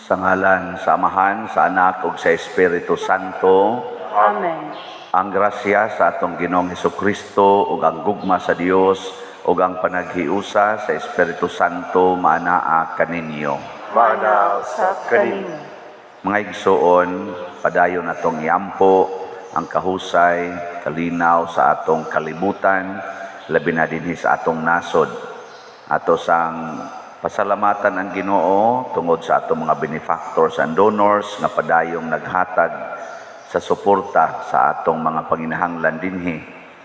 Sa ngalan sa Amahan, sa Anak ug sa Espiritu Santo. Amen. Ang grasya sa atong Ginoong Hesukristo ug ang gugma sa Dios ug ang panaghiusa sa Espiritu Santo maanaa kaninyo. Maanaa usab kaninyo. Mga igsoon, padayon atong iampo ang kahusay, kalinaw sa atong kalibutan, labi na dinhi sa atong nasod. Ato sang pasalamatan ang Ginoo tungod sa atong mga benefactors and donors nga padayong naghatag sa suporta sa atong mga panginahanglan dinhi.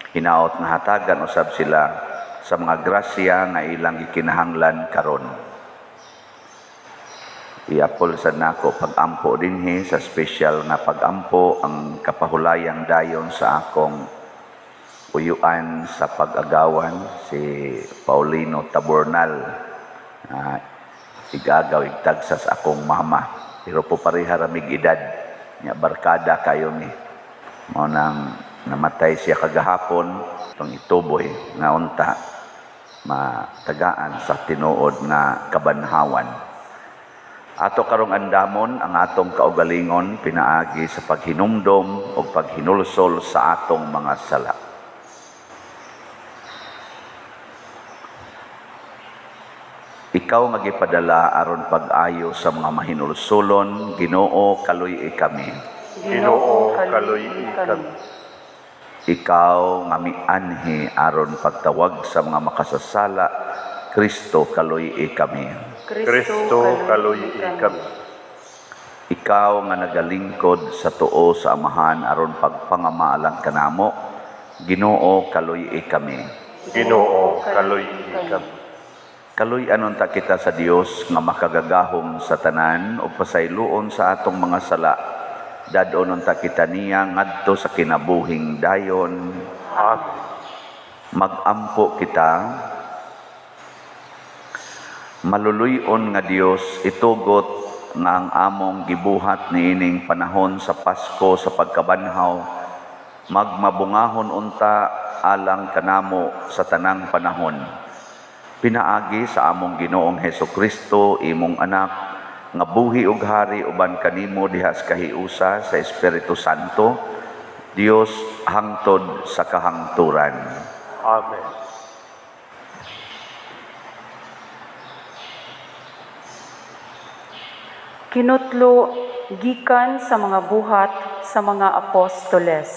Hinaot nga hatagan usab sila sa mga grasya nga ilang gikinahanglan karon. Iapol sa nako pag-ampo dinhi sa special nga pag-ampo ang kapahulayang dayon sa akong uyuan sa pag-agawan si Paulino Tabornal. Igagaw igtagsa sa akong mama, pero po pareha ramig edad nya, barkada kayo ni mao nang namatay siya kagahapon, tong ituboy nga unta matagaan sa tinuod nga kabanhawan. Ato karong andamon ang atong kaugalingon pinaagi sa paghinumdom ug paghinulsol sa atong mga sala. Ikaw nga gipadala aron pag-ayo sa mga mahinulsolon, Ginoo, kaluy-i kami. Ginoo, kaluy-i kami. Ikaw nga mianhi aron pagtawag sa mga makasasala, Kristo, kaluy-i kami. Kristo, kaluy-i kami. Ikaw nga nagalingkod sa tuo sa Amahan aron pagpangamaalang kanamo, Ginoo, kaluy-i kami. Ginoo, kaluy-i kami. Kaluy-anon ta kita sa Dios nga makagagahom sa tanan ug pasayloon sa atong mga sala. Dad-onon ta kita niya ngadto sa kinabuhing dayon. Amen. Magampo kita. Maluluy-on nga Dios, itugot nga ang among gibuhat niining panahon sa Pasko sa pagkabanhaw magmabungahon unta alang kanamo sa tanang panahon. Pinaagi sa among Ginoong Hesukristo, imong anak, nga buhi ug hari uban kanimo diha sa kahiusa sa Espiritu Santo, Dios hangtod sa kahangturan. Amen. Kinutlo gikan sa mga buhat sa mga apostoles.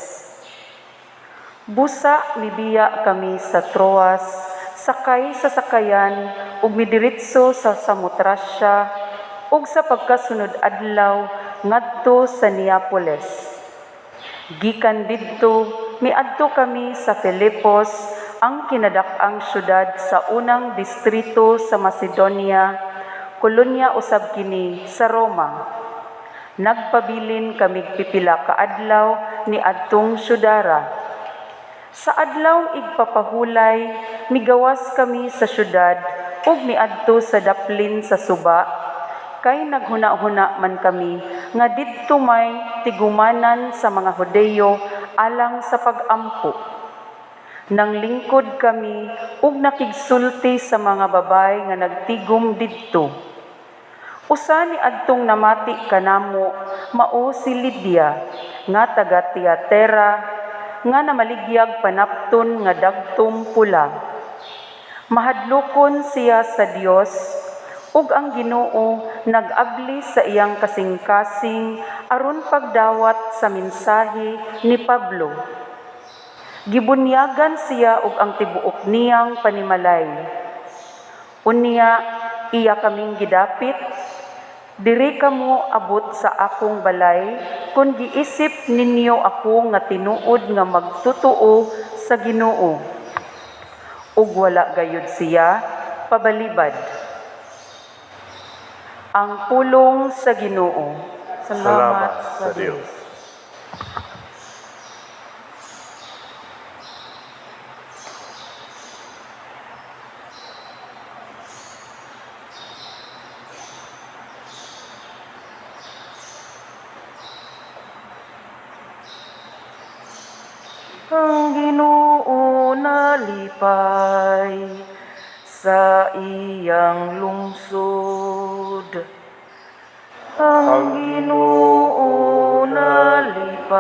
Busa mibiya kami sa Troas, sakay sa sakayan ug midiretso sa Samotracia ug sa pagkasunod adlaw ngadto sa Neapolis. Gikan didto miadto kami sa Filipos, ang kinadak-ang syudad sa unang distrito sa Macedonia, kolonya usab kini sa Roma. Nagpabilin kamig pipila ka adlaw ni adtong syudara. Sa adlaw igpapahulay, migawas kami sa syudad ug miadto sa daplin sa suba, kay naghuna-huna man kami nga didto may tigumanan sa mga Hudeyo alang sa pag-ampo. Nanglingkod kami ug nakigsulti sa mga babay nga nagtigom didto. Usa ni adtong namati kanamo mao si Lydia nga taga Tiatera nga namaligyag panapton nga dagtom pula. Mahadlokon siya sa Dios ug ang Ginoo nag-abli sa iyang kasing-kasing aron pagdawat sa mensahe ni Pablo. Gibunyagan siya ug ang tibuok niyang panimalay. Unya iya kaming gidapit, diri kamo abot sa akong balay kun giisip ninyo ako nga tinuod nga magtotoo sa Ginoo. Ug wala gayud siya pabalibad. Ang pulong sa Ginoo. Salamat sa Dios. Ang Ginoo nalipay sa iyang lungsod. Ang Ginoo nalipay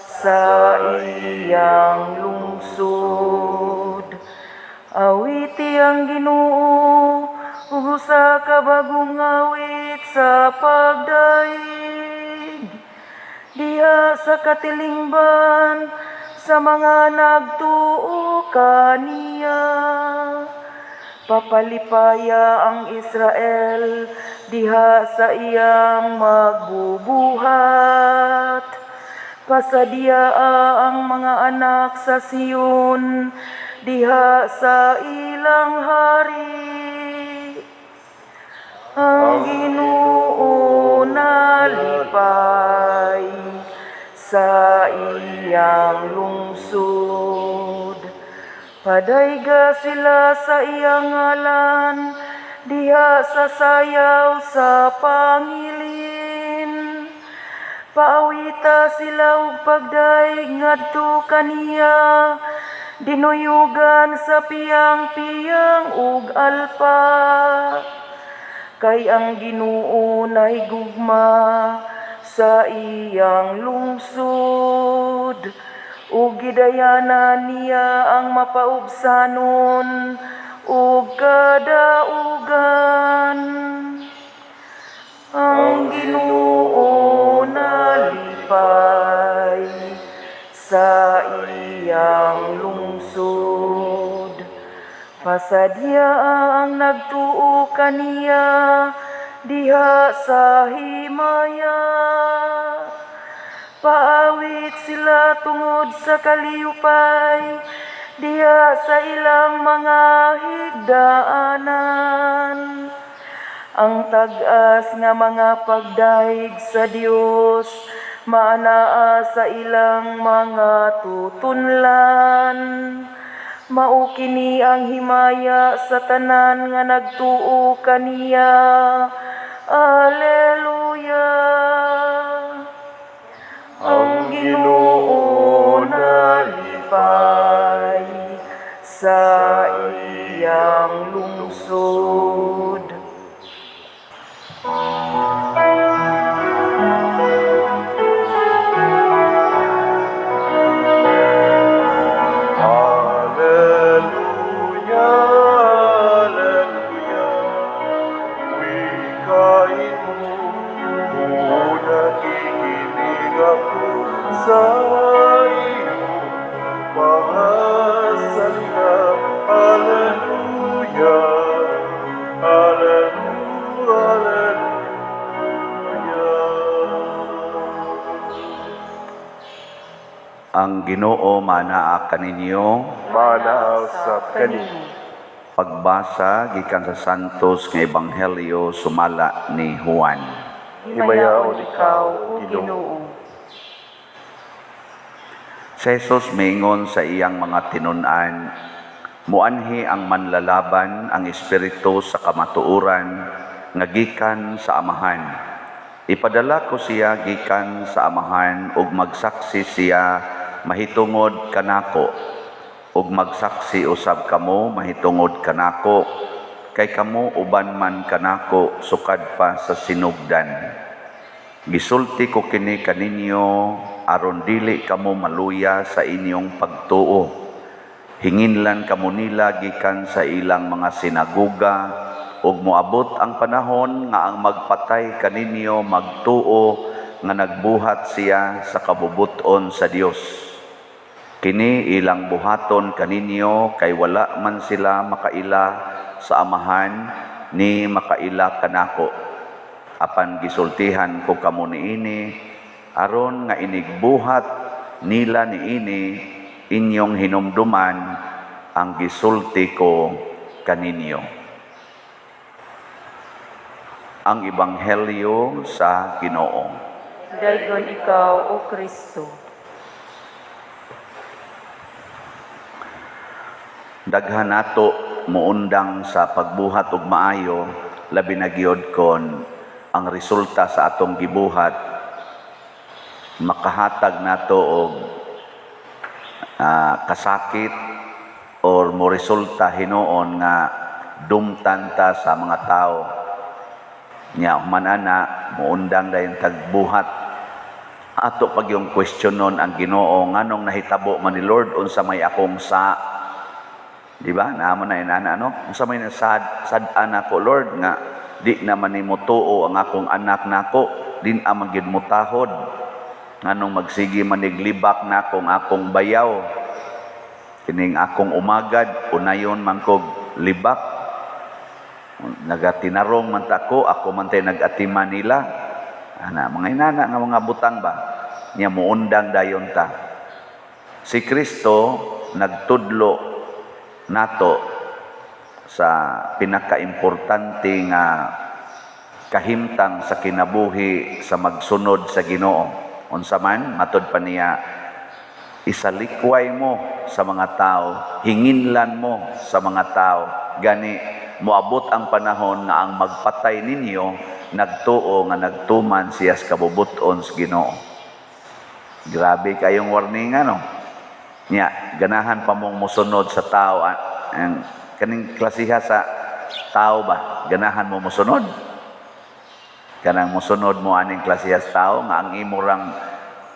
sa iyang lungsod. Awiti ang Ginoo ug usa ka bagong awit sa pagdayeg diha sa katilingban sa mga nagtuo kaniya. Papalipaya ang Israel diha sa iyang magbubuhat. Pasadyaa ang mga anak sa Sion diha sa ilang hari. Ang Ginoo nalipay sa iyang lungsod. Padayga sila sa iyang ngalan diha sa sayaw sa pangilin. Paawita sila og pagdayeg ngadto kaniya, dinuyugan sa piyang-piyang ug alpa. Kay ang Ginoo nahigugma sa iyang lungsod, ug gidayanan niya ang mapaubsanon ug kadaugan. Ang Ginoo nalipay sa iyang lungsod. Pasadyaa ang nagtuo kaniya diha sa himaya. Paawit sila tungod sa kaliyupay diha sa ilang mga higdaanan. Ang tag-as nga mga pagdayeg sa Dios maanaa sa ilang mga tutunlan. Mao kini ang himaya sa tanan nga nagtuo kaniya. Alleluia. Ang Ginoo nalipay sa iyang lungsod. Alleluia, Alleluia. Wikain mo, nakikinig ako sa iyong mga salita. Alleluia, Alleluia, Alleluia. Ang Ginoo manaa kaninyo. Manaa usab kanimo. Pagbasa gikan sa Santos nga Ebanghelyo sumala ni Juan. Himayaon ikaw, Ginoo. Si Jesus miingon sa iyang mga tinun-an, muanhi ang manlalaban ang espiritu sa kamatuoran nga gikan sa Amahan. Ipadala ko siya gikan sa Amahan ug magsaksi siya mahitungod kanako, ug magsaksi usab kamo mahitungod kanako, kay kamo uban man kanako sukad pa sa sinugdan. Gisulti ko kini kaninyo aron dili kamo maluya sa inyong pagtuo. Hinginlan kamo nila gikan sa ilang mga sinagoga, ug moabot ang panahon nga ang magpatay kaninyo magtuo nga nagbuhat siya sa kabubut-on sa Dios. Kini ilang buhaton kaninyo kay wala man sila makaila sa Amahan ni makaila kanako. Apan gisultihan ko kamo niini aron nga inigbuhat nila niini inyong hinumduman ang gisulti ko kaninyo. Ang Ebanghelyo sa Ginoo. Daygon ikaw, O Kristo. Daghan nato muundang sa pagbuhat og maayo, labi na gyud kon ang resulta sa atong gibuhat makahatag nato og kasakit or mo resulta hinuon nga dumtan ta sa mga tao. Nya human ana, muundang dayon tagbuhat. Ato pag yung questionon ang Ginoo, nganong nahitabo man ni Lord, unsa may akong sa, di ba? Naamo na inana, ano? Unsa may sad sad-an ako, Lord, nga di naman nimo tuo ang akong anak nako, din amang gid mo tahod. Nganong magsige maniglibak nako ang akong bayaw, kining akong umagad, unayon man kog libak, nagatinarong man ta ko, ako man tay nag-atiman nila. Ana, mga inana nga mga butang ba? Nya muundang dayon ta. Si Kristo nagtudlo nato sa pinakaimportante nga kahimtang sa kinabuhi sa magsunod sa Ginoo. Unsa man, matod pa niya, isalikway mo sa mga tao, hinginlan mo sa mga tao. Gani moabot ang panahon nga ang magpatay ninyo nagtuo nga nagtuman siya sa kabubuton sa Ginoo. Grabe kayong warning, ano? Nya, ganahan pa mong musunod sa tao, ang kaning klasiha sa tao ba? Ganahan mo musunod? Kanang musunod mo aning klasiha sa tao nga ang imo rang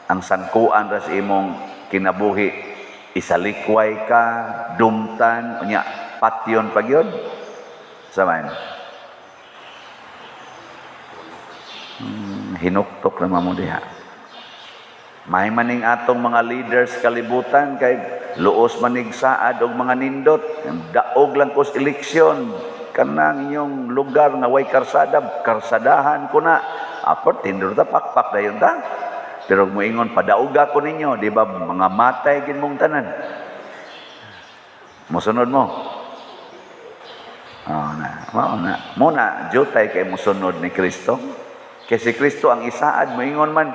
ang sangkuan ra sa imong kinabuhi, isalikway ka, dumtan, unya patyon pa gyud. Sa man. Hinuktok na mo diha. May maning atong mga leaders kalibutan kay luos manig saad og mga nindot, daog lang kos eleksyon kanang inyong lugar nga way karsada, karsadahan ko na. Apart tindor ta pakpak dayon ta. Pero moingon padauga ko ninyo, di ba mga matay gid mong tanan. Mosunod mo. Oh, na, mao na. Muna jutay kay mosunod ni Kristo. Kay si Kristo ang isaad moingon man,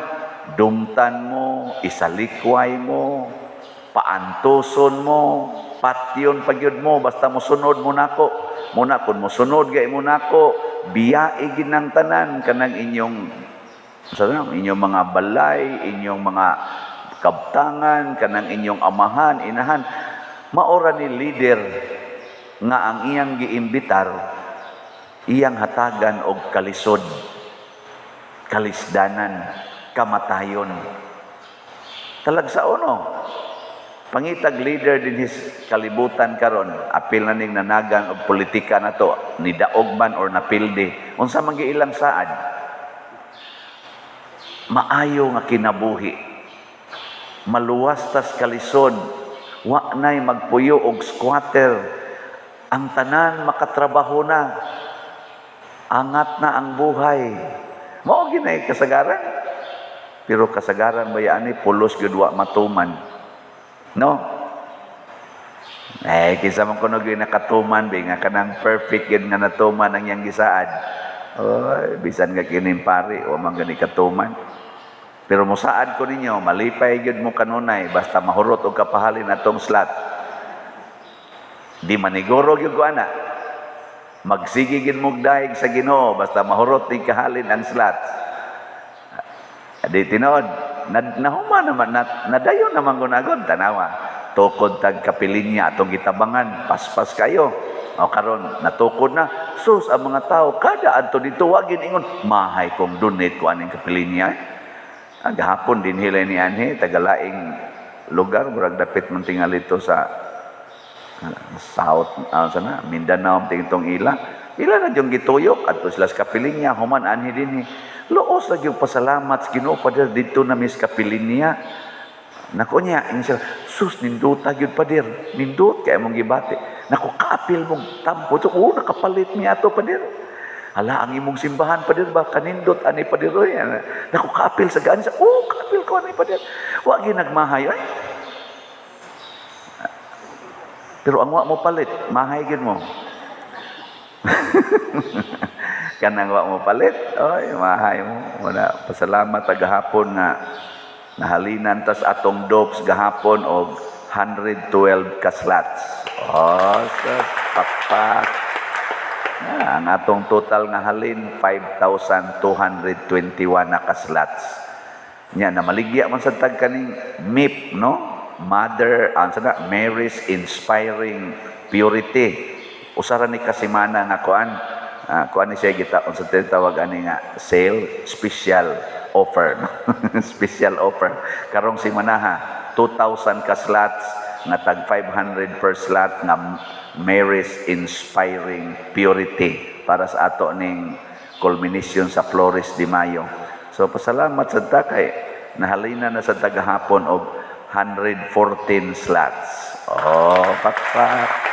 dumtan mo, isalikway mo, paantuson mo, patyon pagyud mo, basta mosunod mo nako. Muna kun mosunod gay mo nako, biyai gid nang tanan kanang inyong sa inyong mga balay, inyong mga kabtangan, kanang inyong amahan, inahan. Maora ni leader nga ang iyang giimbitar, iyang hatagan og kalisod, kalisdanan, kamatayon. Talagsaon, no? Pangitag leader din his kalibutan karon, apil na ning nanagan og politika na to, ni daog man or napildi. Unsa man giilang saad? Maayo nga kinabuhi. Maluwas tas kalisod, wa nay magpuyo og squatter. Ang tanan makatrabaho na. Angat na ang buhay. Mao ginay kasagaran. Pero kasagaran ba ani pulos gyud wa matuman. No? Eh kinsa man kuno gyud nakatuman bi nga kanang perfect gyud nga natuman ang iyang gisaad. Oy, bisan nga kining pari wa man gani katuman. Pero mosaad ko ninyo, malipay gyud mo kanunay basta mahurot og kapahalin atong slot. Di maniguro gyud ko ana. Magsige gyud mo daig sa Ginoo basta mahurot ni kahalin ang slot. Di tinuod, nahuma naman, nadayon naman gunagod, tanawa. Tukod tag kapilinya atong gitabangan, paspas kayo. O karon natukod na, sus ang mga tao, kada adto dito, wagin ingon, mahay kong donate ko aning kapilinya. Gahapon din hila ni anhi, tagalaing lugar, murag dapit man tingali to sa South, sana, Mindanao, tingitong ila. Ila na yung gituyok, adto sila sa kapilinya, human anhi dinhi. Luos lagi yung pasalamat sa Ginoo pader dito na mis kapilinya. Nako niya, ingon sila, sus nindota gyud pader, nindot kay among gibati. Nako kaapil mong tampo, so, oh, nakapalit mi ato pader. Hala ang imong simbahan pader ba kanindot ani pader oy. Nako kaapil sa gaan sa, oh, kaapil ko ani pader. Wa gyud nagmahay ay. Pero ang wa mo palit, mahay gyud mo. Kanang wa mo palit, oy, mahay mo. Wala, pasalamat ta gahapon nga nahalinan tas atong dopes gahapon og 112 ka slots. Oh, sa pakpak. Ah, ang atong total nga halin 5,221 na ka slots. Nya namaligya man sad tag kaning MIP, no? Mother, ang sana, Mary's Inspiring Purity. Usara ni kasimana nga kuan, Kuan ni siya kita unsa tawag ani nga sale, special offer. Special offer karong simanaha, 2,000 ka slots nga tag 500 per slot nga Mary's Inspiring Purity para sa ato ning culmination sa Flores de Mayo. So pasalamat sa ta kay nahalina na sa tagahapon og 114 slots. Oh, patpat.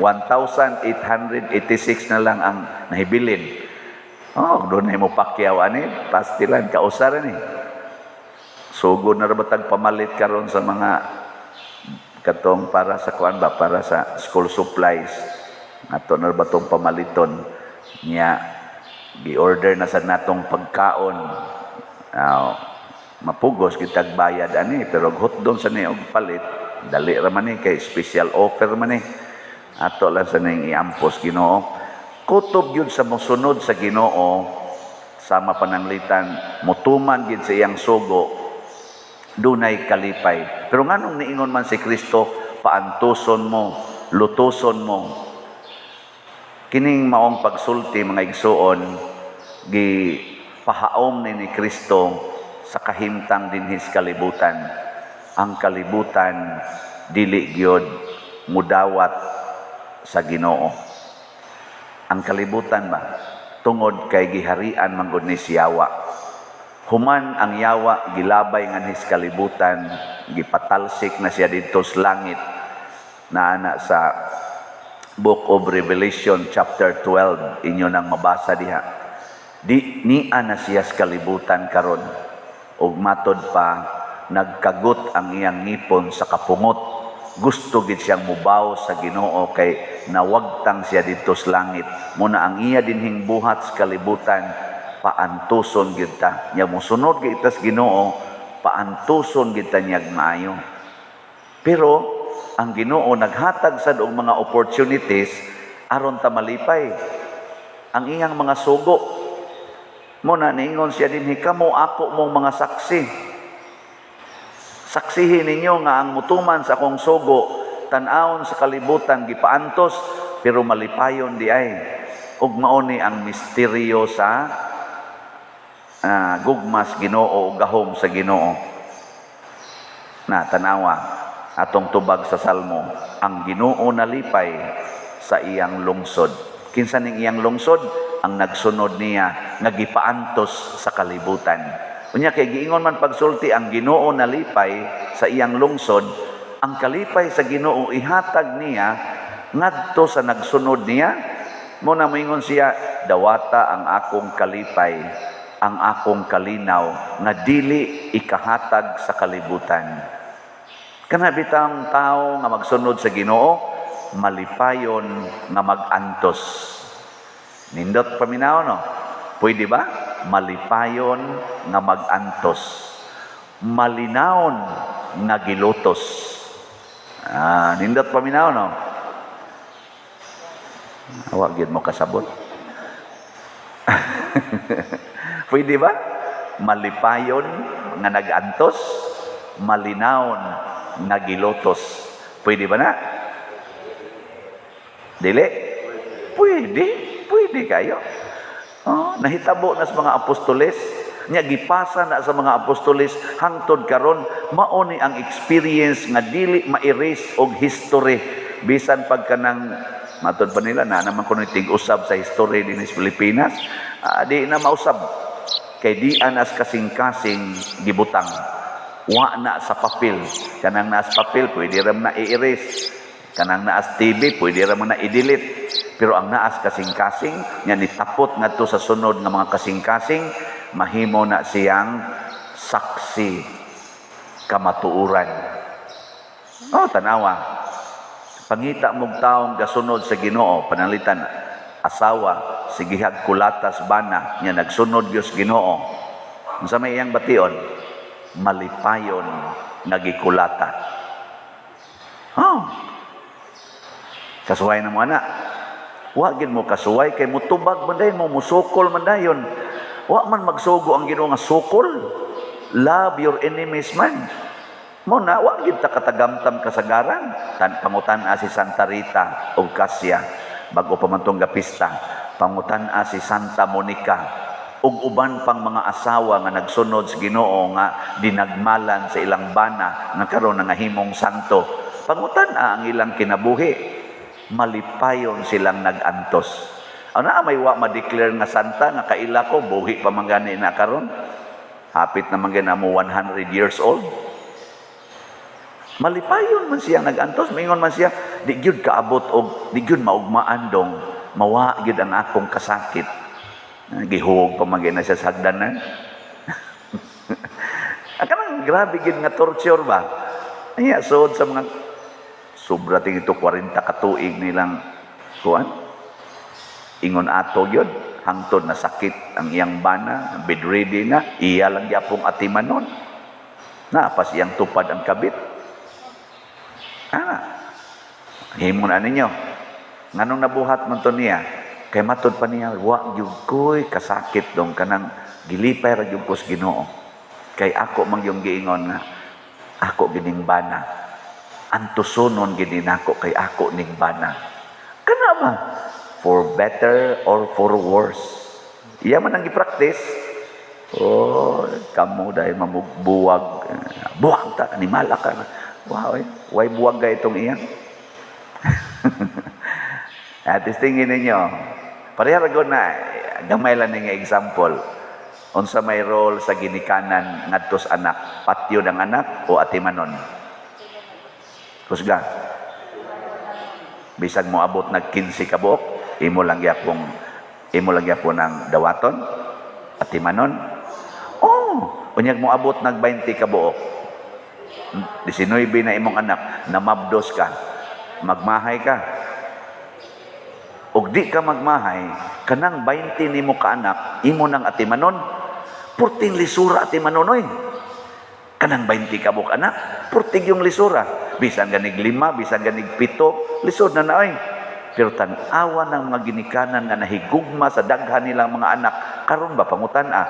1,886 na lang ang nahibilin. Oh, doon na mo pakyaw ani, pastilan, kausar ni. Sugod na ra tag pamalit karon sa mga katong para sa kuan ba, para sa school supplies. Ato na ba tong pamaliton niya, gi-order na sa natong pagkaon. Mapugos kitag bayad ani, pero hotdon sa ni og palit, dali ra man ni kay special offer man ni. Ato lang sa ning iampos Ginoo. Kutob gyud sa mosunod sa Ginoo, sama pananglitan mutuman gyud sa iyang sugo, dunay kalipay. Pero nganong niingon man si Kristo, paantuson mo, lutuson mo? Kining maong pagsulti, mga igsuon, gi pahaom ni Kristo sa kahimtang dinhis kalibutan. Ang kalibutan dili gyud mudawat sa Ginoo. Ang kalibutan ba, tungod kay giharian man gud ni si yawa. Human ang yawa gilabay nganhis kalibutan, gipatalsik na siya didto sa langit. Naana sa Book of Revelation chapter 12, inyo nang mabasa diha. Di niya na siya sa kalibutan karon. Ug matod pa, nagkagot ang iyang ngipon sa kapungot. Gusto gid siyang mubaw sa Ginoo kay nawagtang siya didto sa langit. Muna ang iya dinhing buhat sa kalibutan, paantuson gid ta. Nya mosunod gid ta sa Ginoo, paantuson gid ta niyag maayo. Pero ang Ginoo naghatag sad og mga opportunities aron ta malipay. Ang iyang mga sugo. Muna niingon siya dinhi, kamo ako mong mga saksi. Saksihin ninyo nga ang mutuman sa akong sugo, tan-awon sa kalibutan gipaantos, pero malipayon di ay. Ug mao ni ang misteryo sa gugmas Ginoo o gahom sa Ginoo. Na tanawa atong tubag sa Salmo, ang Ginoo nalipay sa iyang lungsod. Kinsa ning iyang lungsod? Ang nagsunod niya nga gipaantos sa kalibutan. Unya kay giingon man pagsulti ang Ginoo nalipay sa iyang lungsod, ang kalipay sa Ginoo ihatag niya ngadto sa nagsunod niya. Mo na moingon siya, dawata ang akong kalipay, ang akong kalinaw nga dili ikahatag sa kalibutan. Kana bitang tao nga magsunod sa Ginoo, malipayon nga magantos. Nindot paminaw, no? Pwede ba? Malipayon nga magantos. Malinawon nga gilutos. Nindot paminaw, no? Awa gyud mo kasabot. Pwede ba? Malipayon nga nagantos, malinawon nga gilutos. Pwede ba na? Dili? Pwede. Pwede kayo. Oh, nahitabo na sa mga apostoles. Nya gipasa na sa mga apostoles hangtod karon, mao ni ang experience nga dili ma-erase og history. Bisan pagka nang matod pa nila na naman kuno tig-usab sa history dinhi sa Pilipinas, di na mausab kay di anas kasing-kasing gibutang. Wa na sa papel. Kanang naas papel pwede ra na i-erase. Kanang naas TV pwede ra man na i-delete. Pero ang naas kasing-kasing nya nitapot ngadto sa sunod nga mga kasing-kasing, mahimo na siyang saksi kamatuoran. Oh, tanawa. Pangita mong taong gasunod sa Ginoo, pananglitan asawa, sigihag kulatas bana, nya nagsunod gyud sa Ginoo. Unsa may iyang bation? Malipayon nagikulata. Oh. Kasuway na mo ana. Wa gid mo kasuway kay mutubag man dayon mo, musukol man dayon. Wa man magsugo ang Ginoo nga sukol. Love your enemies man. Mo na wa gid ta katagamtam kasagaran. Tan pangutan-a si Santa Rita og Cassia. Bag-o pa man tong gapista, pangutan-a si Santa Monica ug uban pang mga asawa nga nagsunod sa Ginoo nga dinagmalan sa ilang bana nga karon nangahimong santo. Pangutan-a ang ilang kinabuhi, malipayon silang nag-antos. Ano na may wa ma-declare nga santa nga kaila ko buhi pa man gani na karon. Hapit na man gani mo 100 years old. Malipayon man siya nag-antos, mingon man siya, di gyud kaabot og di gyud maugmaan dong, mawa gyud ang akong kasakit. Gihuog pa man na siya sa hagdanan. Ang kanang grabe gyud nga torture ba? Anya sud sa mga sobra ting ito 40 ka tuig nilang kuan. Ingon ato gyud hangtod na sakit ang iyang bana, bedridden na, iya lang gyapong atimanon. Naapas iyang tupad ang kabit. Ah, himo na ninyo. Nganong nabuhat man to niya? Kay matud pa niya, wa gyud ko'y kasakit dong kanang gilipay ra gyud ko sa Ginoo. Kay ako man yung giingon nga ako gining bana. Antusonon gini nako kay ako ning bana. Kana ba? For better or for worse. Iya man ang gi-practice. Oh, kamo dahil mamugbuwag. Buwag ta, animala ka. Wow, eh. Why buwag ka itong iyang? At tingin ninyo, pareha ra na, gamay lang nga example. Unsa may role sa ginikanan ngadto sa anak, patyon ang anak o atimanon? Kusga. Bisag mo abot nag 15 ka buok, imo lang gyapon ang dawaton, atimanon. Oh, unyag mo abot nag 20 ka buok. 19 na imong anak, namabdos ka, magmahay ka. Og di ka magmahay, kanang 20 nimo ka anak, imo nang atimanon. Purting lisura atimanon oy. Kanang 20 ka buok anak, purting yung lisura. Bisan ganig 5, bisan ganig 7, lisod na na oy. Pero tan-awa ng mga ginikanan nga nahigugma sa daghan nilang mga anak, karon ba pangutan-a?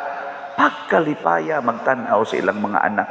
Pagkalipaya magtan-aw sa ilang mga anak.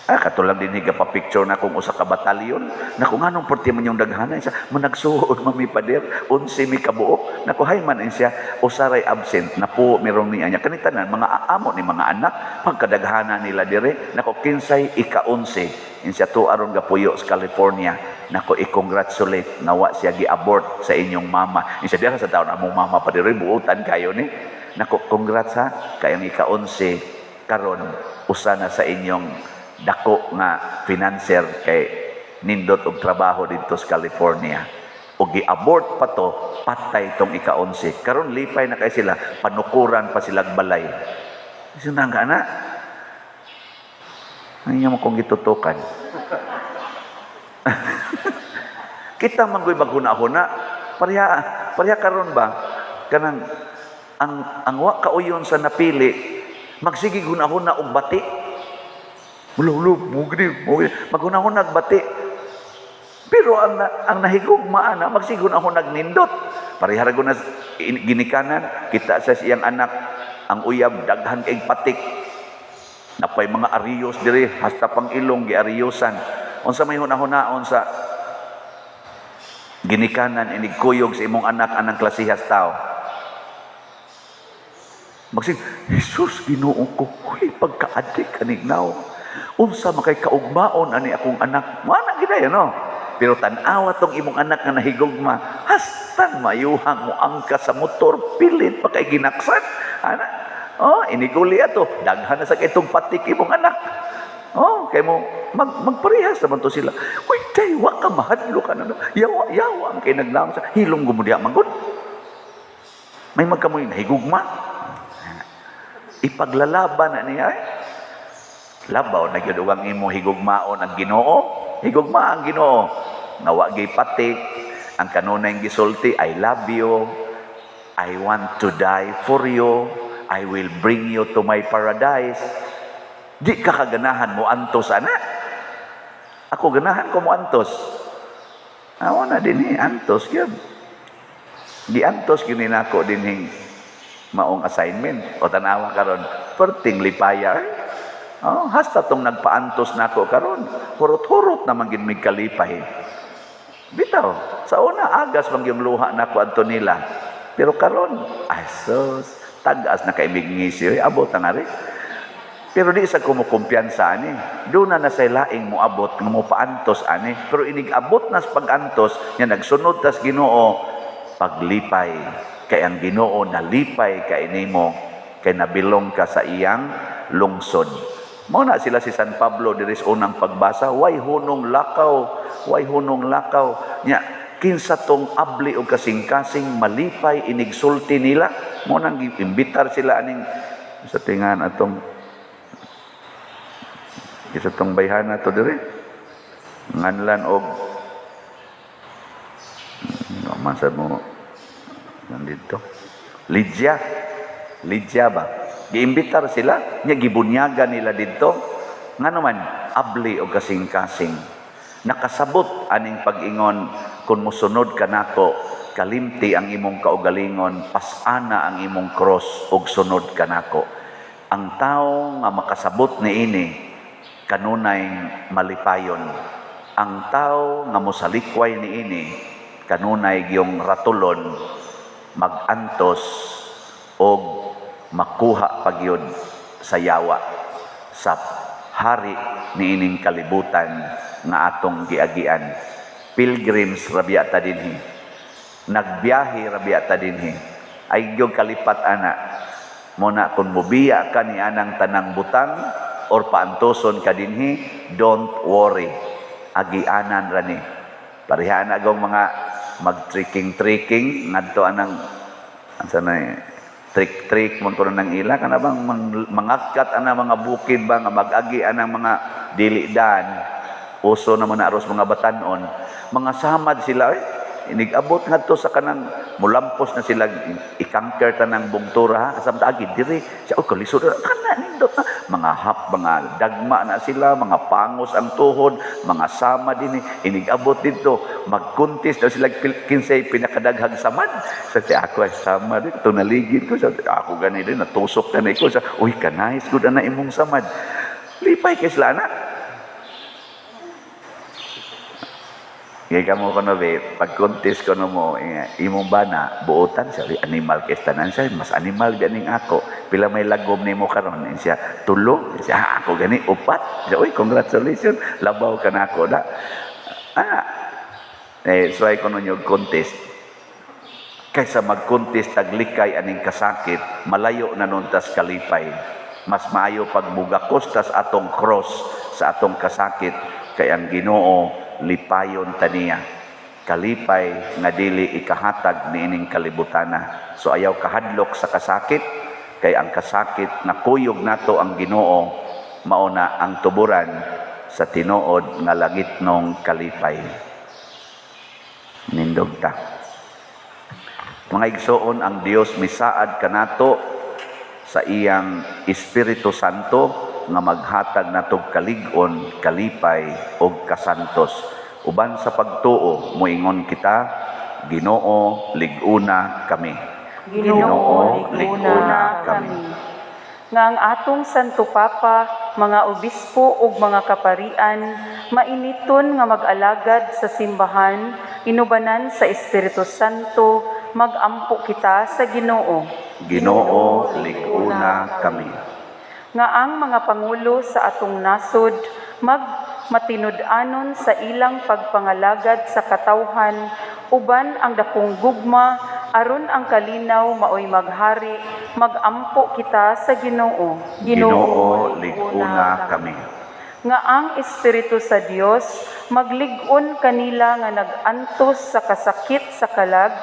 Ah, katulang din higa pa picture na kung usa ka batalyon. Naku, nganong porti man yung daghanan siya, managsuod mami pader, 11 mi kabuok. Naku, hay man siya, usaray absent na po meron niya niya. Kanitanan, mga amo ni mga anak, pagkadaghana nila dire, naku, kinsay ika-11. Insiya to aron gapuyo sa California. Naku, i-congratulate, nawa siya gi-abort sa inyong mama. Insiya dira sa taon, among mama pa dire, buutan kayo ni. Naku, congrats ha, kayang ika-11, karon usa na sa inyong dako nga financer kay nindot og trabaho didto sa California. Og gi-abort pa to, patay tong ika-11. Karon lipay na kay sila, panukuran pa silang balay. Sunang ka na. Ano mo kung gitutukan? Kita manggoy maghuna-huna, pareha pareha karon ba kanang ang wa kauyon sa napili magsige huna-huna og bati. Ulo, mugni, mugni. Maghunahunag bati. Pero ang nahigugma ana magsigon ako nagnindot. Pareha ra na ginikanan, kita sa siyang anak ang uyab daghan kay patik. Napay mga ariyos diri hasta pang ilong giariyosan. Unsa may hunahunaon sa ginikanan inig kuyog sa imong anak anang klasihas tao? Magsig, Jesus, Ginoo ko, huy, pagka-adik aning naw. Unsa makay kaugmaon ani akong anak? Mana gid no? Pero tan-awa tong imong anak nga nahigugma, hastang mayuhang mo angka sa motor, pilit pa kay ginaksan. Ana, oh, iniguli ato, daghan na sa itong patik imong anak. Oh, kay mo magparehas naman to sila. Uy, day, wa ka mahadlo ka na. Yawa, yawa ang kay naglaom sa hilom gumudya magud. May magkamoy nahigugma. Ipaglalaban na niya eh. Labaw na gyud ang imo higugmaon ang Ginoo. Higugma ang Ginoo. Nga wa gyud patik ang kanunay gisulti, I love you. I want to die for you. I will bring you to my paradise. Di ka kaganahan mo antos ana. Ako ganahan ko mo antos. Awa na din eh, antos yun. Di antos yun nako din hing maong assignment. O tanawa karon, perting lipaya. Eh. Oh, hasta tong nagpaantos nako karon, hurot-hurot naman gid mig kalipay. Bitaw, sa una agas man yung luha nako adto nila. Pero karon, ay sus, tag-as na kaimig ngisi, oy, abot na nga rin. Pero di sa kumukumpiyansa ani. Doon na na say laing moabot nga mopaantos ani. Pero inig abot nas pag-antos nya nagsunod tas Ginoo paglipay. Kay ang Ginoo nalipay kay nimo kay nabilong ka sa iyang lungsod. Mao na sila si San Pablo diri sa unang pagbasa, way hunong lakaw, way hunong lakaw. Nya kinsa tong abli og kasing-kasing malipay inigsulti nila. Mao nang giimbitar sila aning sa tingan atong isa tong bayhana to diri nganlan og man sa mo nandito Lydia. Lydia ba giimbitar sila nya gibunyagan nila didto ngano man abli og kasing-kasing nakasabot aning pag-ingon kun mosunod ka nako kalimti ang imong kaugalingon, pas-ana ang imong cross ug sunod ka nako. Ang tawo nga makasabot niini kanunay malipayon. Ang tao nga mosalikway niini kanunay giyong ratulon, magantos og makuha pagyud sa yawa sa hari niining kalibutan nga atong giagian. Pilgrims rabia ta dinhi, nagbiyahe rabia ta dinhi, ay gyud kalipat ana mo na kung mubiya ka ni anang tanang butang or paantoson ka dinhi, don't worry, agianan ra ni. Pareha na gong mga mag-trekking-trekking ngadto anang asa na trek-trek man kuno nang ila kana bang mangakat ana mga bukid ba nga mag-agi anang mga dili dan uso naman na aros mga batanon, mga samad sila eh. Inig-abot ngadto sa kanang mulampos na sila ikangker tanang bungtura asam ta agi diri siya, oh, kalisod na kana nindot na mga hap mga dagma na sila, mga pangos ang tuhod, mga sama din inig-abot didto magkuntis na sila kinsay pinakadaghang samad. Sa ti ako ay sama dito naligid ko sa ako gani din natusok gani ko sa uy kanais gud ana imong samad, lipay kay sila na. Kaya kamo kono be, pag-contest kono mo, imong bana, buotan siya, animal kay tanan siya, mas animal ganing ako. Pila may lagom nimo karon, siya, tulo, siya, ah, ako gani, upat. Siya, uy, congratulations, labaw ka na ako na. Ah, so ay kono nyo contest. Kaysa mag-contest taglikay aning kasakit, malayo na nun tas kalipay. Mas maayo pagbugakos tas atong cross sa atong kasakit, kay ang Ginoo lipayon taniya, kalipay nga dili ikahatag niining kalibutana. So ayaw kahadlok sa kasakit, kay ang kasakit na kuyog nato ang Ginoo mao na ang tuburan sa tinuod nga langitnong kalipay. Nindog ta. Mga igsoon, ang Dios misaad kanato sa iyang Espiritu Santo nga maghatag natog kalig-on, kalipay og kasantos. Uban sa pagtuo moingon kita, Ginoo, lig-una kami. Ginoo, lig-una kami. Nga ang atong Santo Papa, mga obispo ug mga kaparian, mainiton nga mag-alagad sa simbahan, inubanan sa Espiritu Santo, magampo kita sa Ginoo. Ginoo, lig-una kami. Nga ang mga pangulo sa atong nasod magmatinud-anon sa ilang pagpangalagad sa katawhan uban ang dakong gugma aron ang kalinaw maoy maghari, magampo kita sa Ginoo. Ginoo, lig-una kami. Nga ang Espiritu sa Dios maglig-on kanila nga nag-antos sa kasakit sa kalag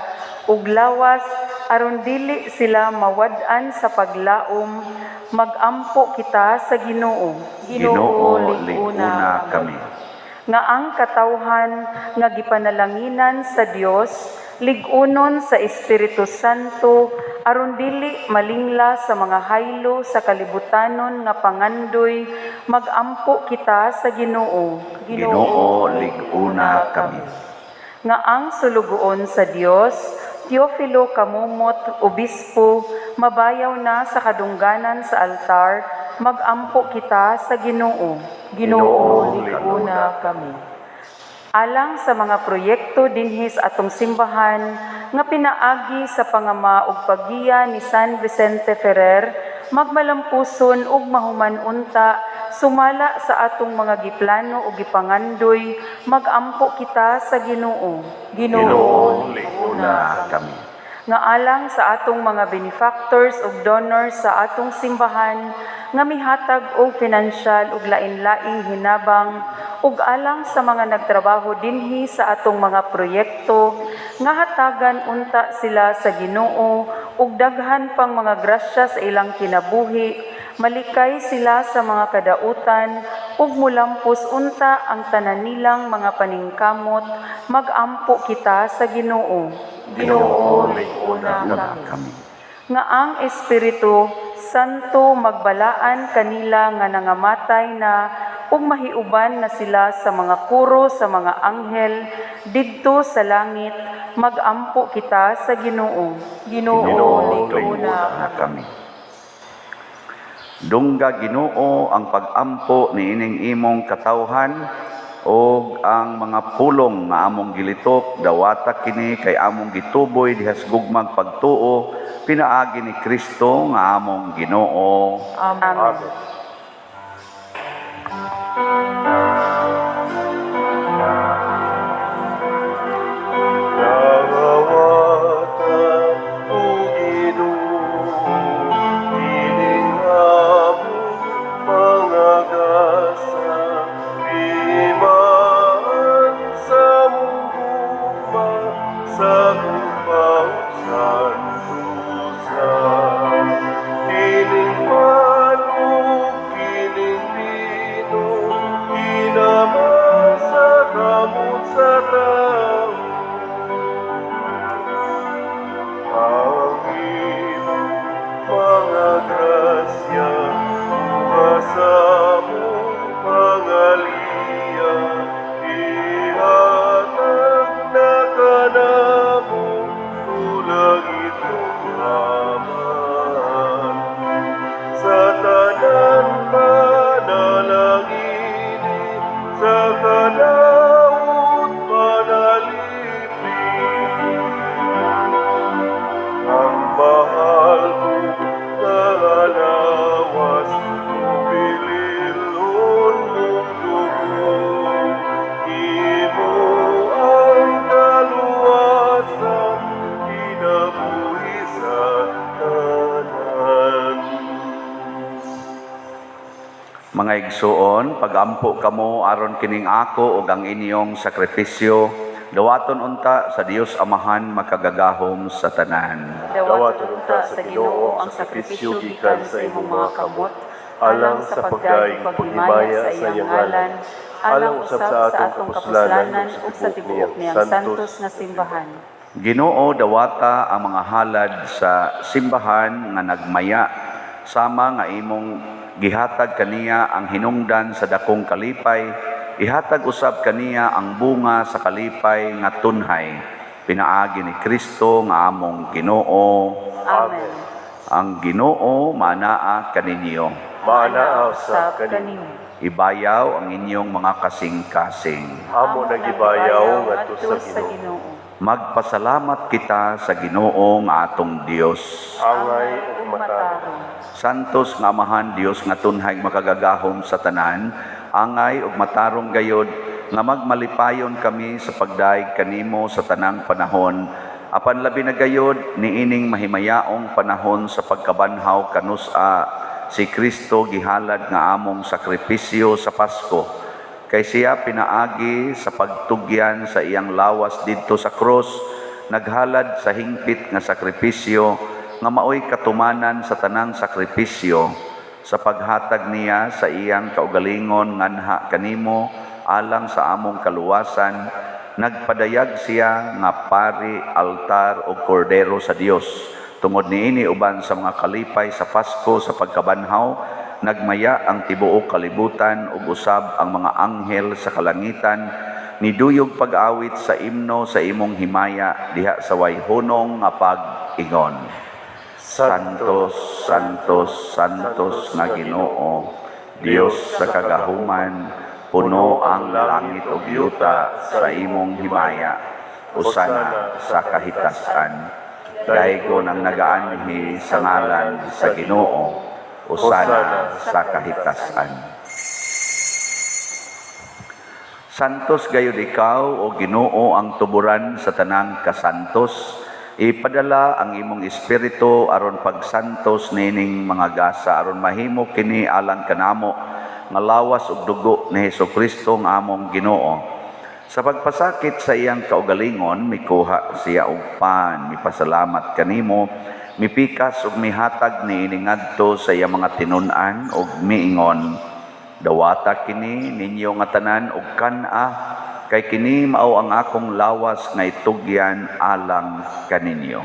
ug lawas aron dili sila mawad-an sa paglaom, magampo kita sa Ginoo. Ginoo, lig-una kami. Nga ang katawhan nga gipanalanginan sa Dios lig-unon sa Espiritu Santo aron dili malingla sa mga haylo sa kalibutanon nga pangandoy, magampo kita sa Ginoo. Ginoo, lig-una kami. Nga ang sulugoon sa Dios, Teofilo Camomot, Obispo, mabayaw na sa kadungganan sa altar, magampo kita sa Ginoo. Ginoo, lig-una kami. Alang sa mga proyekto dinhi sa atong simbahan nga pinaagi sa pangama ug paggiya ni San Vicente Ferrer, magmalampuson ug mahuman unta sumala sa atong mga giplano ug gipangandoy, magampo kita sa Ginoo. Ginoo, lig-una Na kami. Nga alang sa atong mga benefactors ug donors sa atong simbahan nga mihatag og pinansyal ug lain-laing hinabang, ug alang sa mga nagtrabaho dinhi sa atong mga proyekto, nga hatagan unta sila sa Ginoo ug daghan pang mga grasya sa ilang kinabuhi, malikay sila sa mga kadautan ug mulampos unta ang tanan nilang mga paningkamot, magampo kita sa Ginoo. Ginoo, lig-una Na kami. Nga ang Espiritu Santo magbalaan kanila nga nangamatay na ug mahiuban na sila sa mga kuro sa mga anghel didto sa langit, magampo kita sa Ginoo. Ginoo, Ginoo, lig-una Na kami. Dungga, Ginoo, ang pagampo niining imong katawhan ug ang mga pulong nga among gilitok, dawata kini kay among gituboy diha sa gugmang pagtuo pinaagi ni Kristo nga among Ginoo. Amen. Amen. Nangawata, O Ginoo, kining among mga gasa, imaan sa among gugma, sa gugma santusa. Kining pan ug kining bino, kinama sa kamot sa tao. Ang imong mga grasya, sa among pangaliya, ihatag na kanamo tulang itong Amahan. Sa tanan panalangini, sa kadaot panalipin. Ang mahal mo nga lawas, bililhon mong dugo, imo ang kaluwasan, kinabuhi sa tanan. Mga igsuon, pagampo kamo aron kining ako ug ang inyong sakripisyo dawaton unta sa Dios Amahan makagagahom sa tanan. Dawaton unta sa Ginoo ang sakripisyo gikan sa imong mga kamot, alang sa pagdaig paghimaya sa iyang ngalan, alang usab sa atong kapuslanan ug sa tibuok niyang santos nga simbahan. Ginoo, dawata ang mga halad sa simbahan nga nagmaya sama nga imong gihatag kaniya ang hinungdan sa dakong kalipay, ihatag usab kaniya ang bunga sa kalipay nga tunhay pinaagi ni Kristo nga among Ginoo. Amen. Ang Ginoo manaa kaninyo. Maanaa usab kanimo. Ibayaw ang inyong mga kasing-kasing. Amo nagibayaw ngadto sa Ginoo. Magpasalamat kita sa Ginoo nga atong Dios. Angay ug matarong. Santos nga Amahan Dios nga tunhay makagagahom sa tanan, angay ug matarong gayod nga magmalipayon kami sa pagdaig kanimo sa tanang panahon, apan labi na gayod niining mahimayaong panahon sa pagkabanhaw kanus-a si Kristo gihalad nga among sakripisyo sa Pasko. Kay siya pinaagi sa pagtugyan sa iyang lawas didto sa krus, naghalad sa hingpit nga sakripisyo nga maoy katumanan sa tanang sakripisyo, sa paghatag niya sa iyang kaugalingon nganha kanimo alang sa among kaluwasan, nagpadayag siya nga pari, altar o kordero sa Dios. Tungod niini uban sa mga kalipay sa Pasko sa pagkabanhaw, nagmaya ang tibuok kalibutan ug usab ang mga anghel sa kalangitan niduyog pag-awit sa imno sa imong himaya diha sa wayhunong nga pag-ingon. Santos, Santos, Santos nga Ginoo, Dios sa kagahuman, Puno ang langit ug yuta sa imong himaya. Usana sa kahitasan. Daygon ang nagaanhi sa ngalan sa Ginoo. Usana sa kahitasan. Santos gayud ikaw o Ginoo ang tuburan sa tanang kasantos. Ipadala ang imong espiritu aron pagsantos nining mga gasa aron mahimo kini alang kanamo nga lawas ug dugo ni Hesukristo nga among Ginoo. Sa pagpasakit sa iyang kaugalingon, mikuha siya og pan, mipasalamat kanimo, mipikas ug mihatag niini ngadto sa iyang mga tinun-an ug miingon, dawata kini ninyo nga tanan ug kan-a, kay kini mao ang akong lawas nga itugyan alang kaninyo.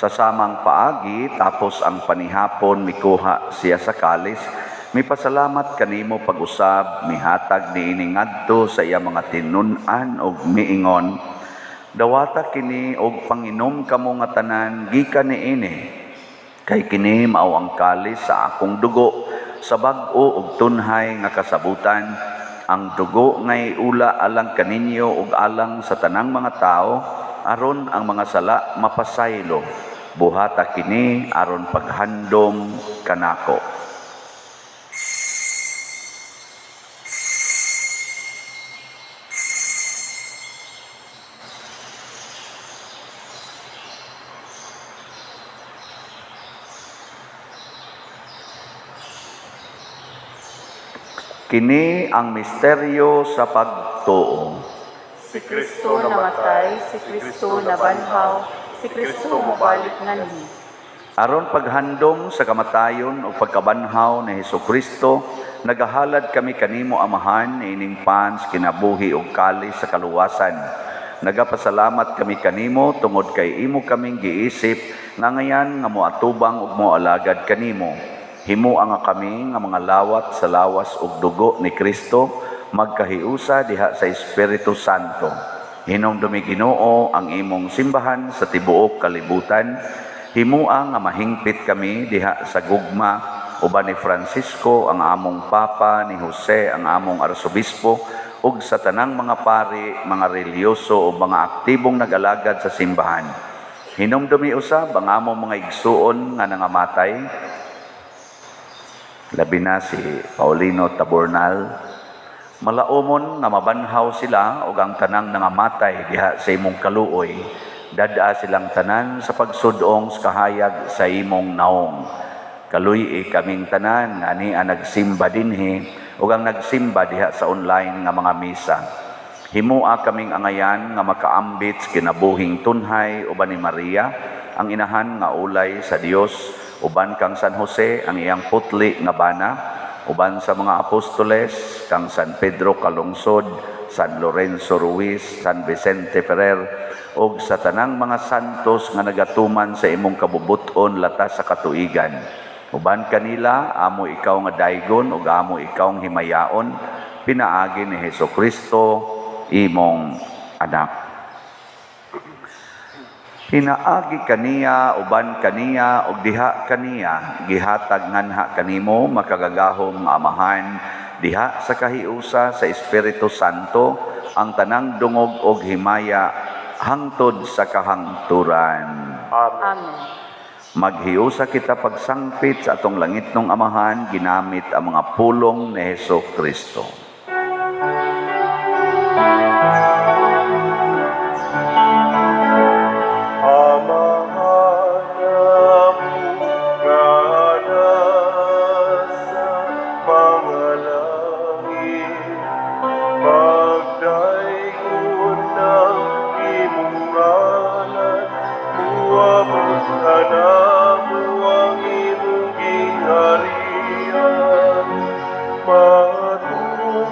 Sa samang paagi, tapos ang panihapon, mikuha siya sa kalis, mipasalamat kanimo pag-usab, mihatag niini ngadto sa iya mga tinun-an og miingon, dawata kini og panginom kamo nga tanan gikan niini, kay kini mao ang kalis sa akong dugo, sa bag-o og tunhay nga kasabutan, ang dugo nga iula alang kaninyo ug alang sa tanang mga tawo, aron ang mga sala mapasaylo. Buhata kini aron paghandom kanako. Kini ang misteryo sa pagtuo. Si Kristo namatay, si Kristo nabanhaw, si Kristo mobalik nganhi. Aron paghandom sa kamatayon o pagkabanhaw ni Hesukristo, nagahalad kami kanimo Amahan niining pans kinabuhi ug kalis sa kaluwasan. Nagapasalamat kami kanimo tungod kay imo kaming giisip nga ngayan nga moatubang ug moalagad kanimo. Himoa nga kami nga mga lawat sa lawas ug dugo ni Kristo, magkahiusa diha sa Espiritu Santo. Hinumdumi Ginoo ang imong simbahan sa tibuok kalibutan. Himoa nga mahingpit kami diha sa gugma uban ni Francisco ang among Papa, ni Jose ang among Arsobispo, ug sa tanang mga pari, mga relihiyoso o mga aktibong nag-alagad sa simbahan. Hinumdumi usab ang among mga igsuon nga nangamatay, labi na si Paulino Tabornal. Malaumon nga mabanhaw sila ug ang tanang nangamatay diha sa imong kaluoy. Dad-a silang tanan sa pagsudong sa kahayag sa imong naong. Kaluy-i kaming tanan ani ang nagsimba dinhi ug ang nagsimba diha sa online nga mga misa. Himoa kaming angayan nga makaambit sa kinabuhing tunhay uban ni Maria, ang inahan nga ulay sa Dios, uban kang San Jose ang iyang putli nga bana, uban sa mga apostoles, kang San Pedro Calungsod, San Lorenzo Ruiz, San Vicente Ferrer, ug sa tanang mga santos nga nagatuman sa imong kabubuton latas sa katuigan. Uban kanila, amo ikaw nga daygon ug amo ikaw nga himayaon, pinaagi ni Hesukristo, imong anak. Pinaagi kaniya, uban kaniya, ug diha kaniya, gihatag nganha kanimo makagagahom nga Amahan, diha sa kahiusa sa Espiritu Santo, ang tanang dungog og himaya hangtod sa kahangturan. Amen. Amen. Maghiusa kita pagsangpit sa atong langitnong Amahan, ginamit ang mga pulong ni Hesukristo. Maturo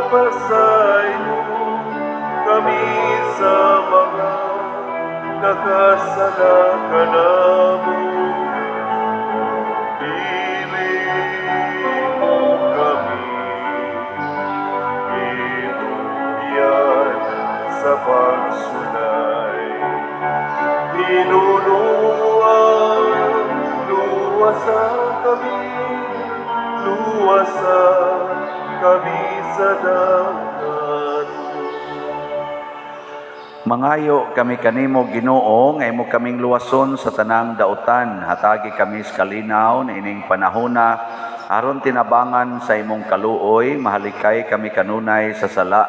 Pasaylo kami sa mga nakasala kanamo. Dili mo kami itugyan sa pagsulay. Tinunuan, luwasa kami, luwasa kami sa dagat. Mangayo kami kanimo, Ginoo, nga imo kaming luwason sa tanang dautan. Hatagi kami sa kalinaw niining panahona aron tinabangan sa imong kaluoy, mahalikay kami kanunay sa sala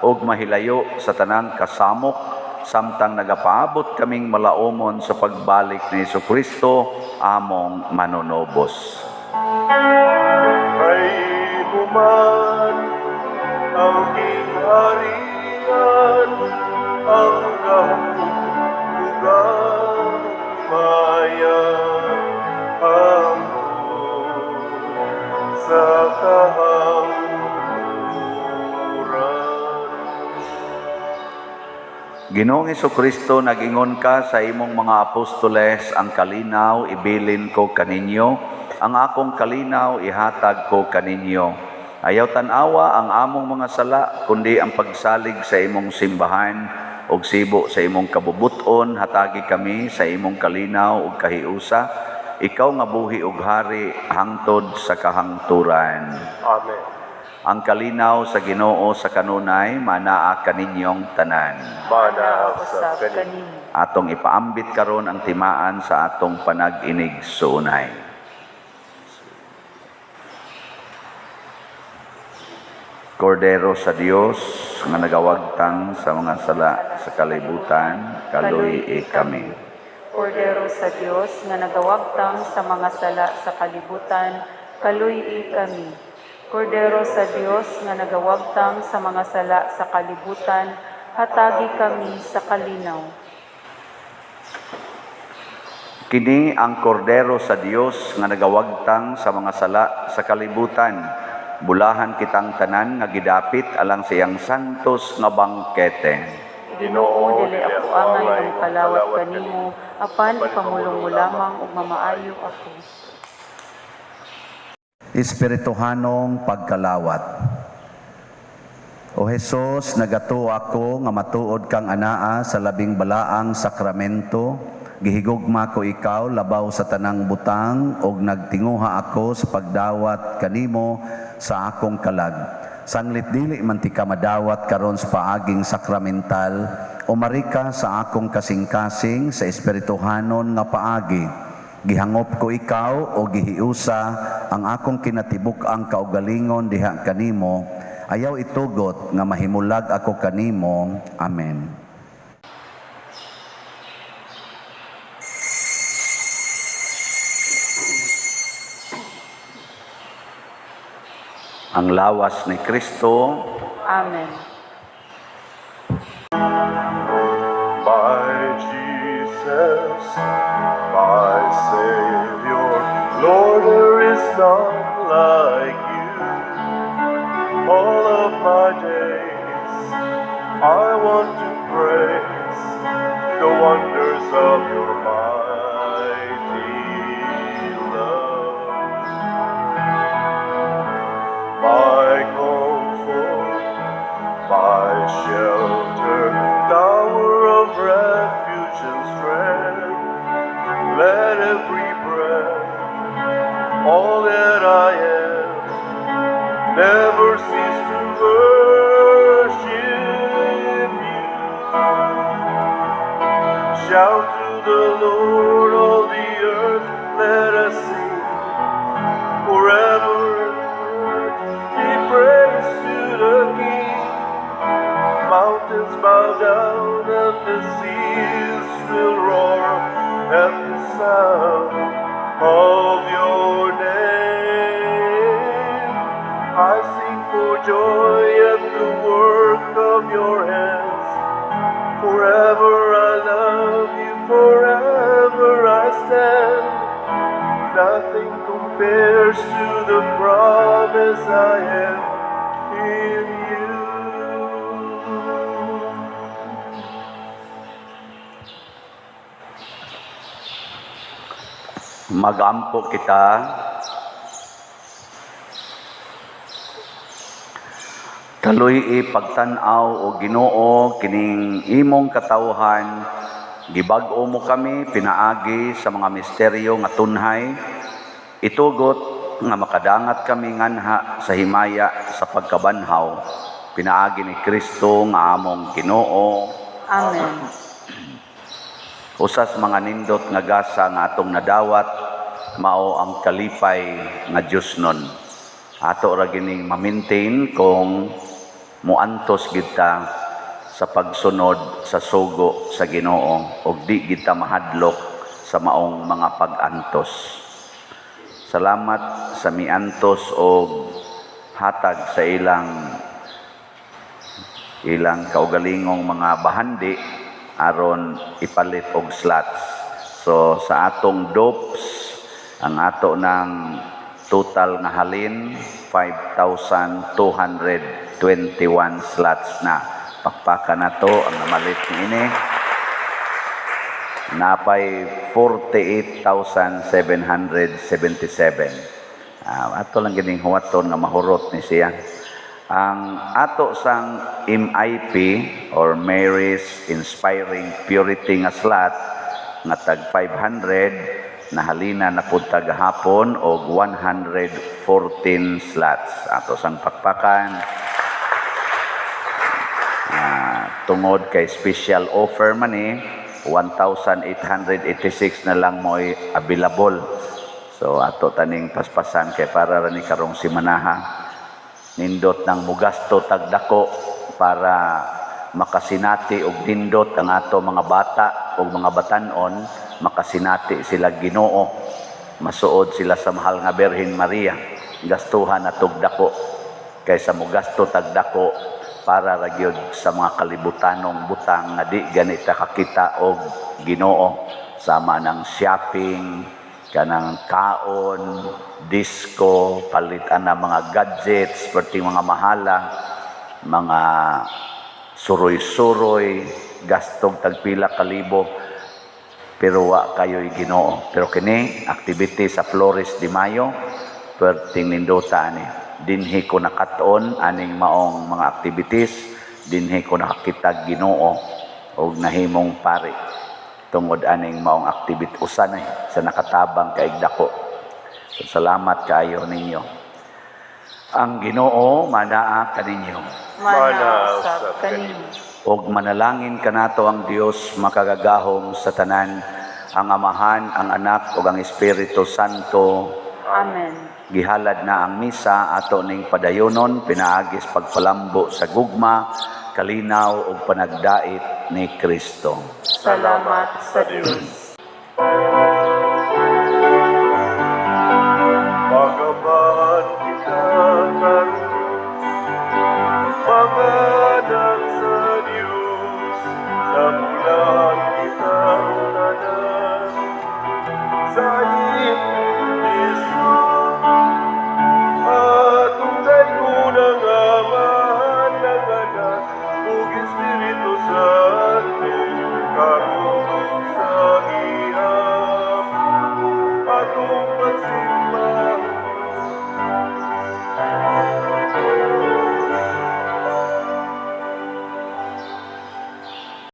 ug mahilayo sa tanang kasamok samtang nagapaabot kaming malaumon sa pagbalik ni Hesukristo among manunubos. Kay imo man ang gingharian, ang gahom ug ang himaya, hangtod sa kahangturan. Ginoong Hesukristo, nagingon ka sa imong mga apostoles, "Ang kalinaw ibilin ko kaninyo, ang akong kalinaw ihatag ko kaninyo." Ayaw tan-awa ang among mga sala, kundi ang pagsalig sa imong simbahan ug sibo sa imong kabubuton, hatagi kami sa imong kalinaw ug kahiusa. Ikaw nga buhi ug hari hangtod sa kahangturan. Amen. Ang kalinaw sa Ginoo sa kanunay manaa kaninyong tanan. Manaa usab usab kanimo. Kanimo. Atong ipaambit karon ang timaan sa atong panag-inigsuonay. Kordero sa Dios nga nagawagtang sa mga sala sa kalibutan, kaluy-i kami. Kordero sa Dios nga nagawagtang sa mga sala sa kalibutan, kaluy-i kami. Kordero sa Dios nga nagawagtang sa mga sala sa kalibutan, hatagi kami sa kalinaw. Kini ang Kordero sa Dios nga nagawagtang sa mga sala sa kalibutan. Bulahan kitang tanan nga gidapit alang sa iyang santos nga bangkete. Ginoo, dili ako angay nga mokalawat kanimo, apan ipamulong mo lamang ug mamaayo ako. Espirituhanong pagkalawat. O Hesus, nagatuo ako nga matuod kang anaa sa labing balaang sakramento. Gihigugma ko ikaw labaw sa tanang butang ug nagtinguha ako sa pagdawat kanimo sa akong kalag. Sanglit dili man tika madawat karon sa paaging sakramental, umari ka sa akong kasing-kasing sa espirituhanon nga paagi. Gihangop ko ikaw o gihiusa ang akong kinatibuk-ang kaugalingon diha kanimo. Ayaw itugot nga mahimulag ako kanimo. Amen. Ang lawas ni Kristo. Amen. My Jesus, my Savior, Lord, there is none like you. All of my days, I want to praise the wonders of your mighty love. My comfort, my shelter, tower of refuge and strength. Let every breath, all that I am, never cease to worship you. Shout to the Lord, all the earth, let us sing forever. Give praise to the King. Mountains bow down and the seas will roar at the sound of your name. I sing for joy at the work of your hands. Forever I love you, forever I stand. Nothing compares to the promise I have in you. Magampo kita. Kaloy pagtan-aw o Ginoo kining imong katawhan, gibag-o mo kami pinaagi sa mga misteryo nga tunhay, itugot nga makadangat kami nganha sa himaya sa pagkabanhaw, pinaagi ni Kristo nga among Ginoo. Amen. Usas mga nindot nga gasa nga atong nadawat, mao ang kalipay nga Dios nun. Ato ra gining ma-maintain kung muantos kita sa pagsunod sa sugo sa Ginoo ug di kita mahadlok sa maong mga pag-antos. Salamat sa miantos og hatag sa ilang kaugalingong mga bahandi aron ipalit og slots. So sa atong dopes, ang ato ng total nga halin 5,221 slots na. Pakpakan na to ang namalit niini. Napay 48,777. Ato lang gining huwaton nga mahurot ni siya. Ang ato sang MIP or Mary's Inspiring Purity nga slot nga tag 500 nahalina na pud tagahapon og 114 slots. Ato sang pakpakan. Tungod kay special offer man ni 1,886 na lang mo'y available. So ato taning paspasan kay para ra ni karong simanaha. Nindot ng mugasto tagdako para makasinati og nindot ang ato mga bata og mga batan-on, makasinati sila Ginoo, masuod sila sa mahal nga Birhen Maria. Gastuhan na tugdako kaysa mugasto tagdako para ra gyud sa mga kalibutanong butang nga di ganita kakita og Ginoo, sama ng shopping, kanang kaon, disco, palitan na mga gadgets, perting mga mahala, mga suroy-suroy, gastong tagpila kalibo, pero wa kayo'y Ginoo. Pero kini activity sa Flores de Mayo, perting nindota ani. Dinhi ko nakat-on aning maong mga activities, dinhi ko nakakita Ginoo og nahimong pari tungod aning maong activity usa na sa nakatabang kaig dako. So, salamat kaayo ninyo. Ang Ginoo manaa kaninyo. Manaa usab kaninyo. Og manalangin kanato ang Dios makagagahom sa tanan, ang Amahan, ang Anak ug ang Espiritu Santo. Amen. Gihalad na ang misa ato ning padayonon pinaagis pagpalambo sa gugma, kalinaw ug panagdait ni Kristo. Salamat sa Dios.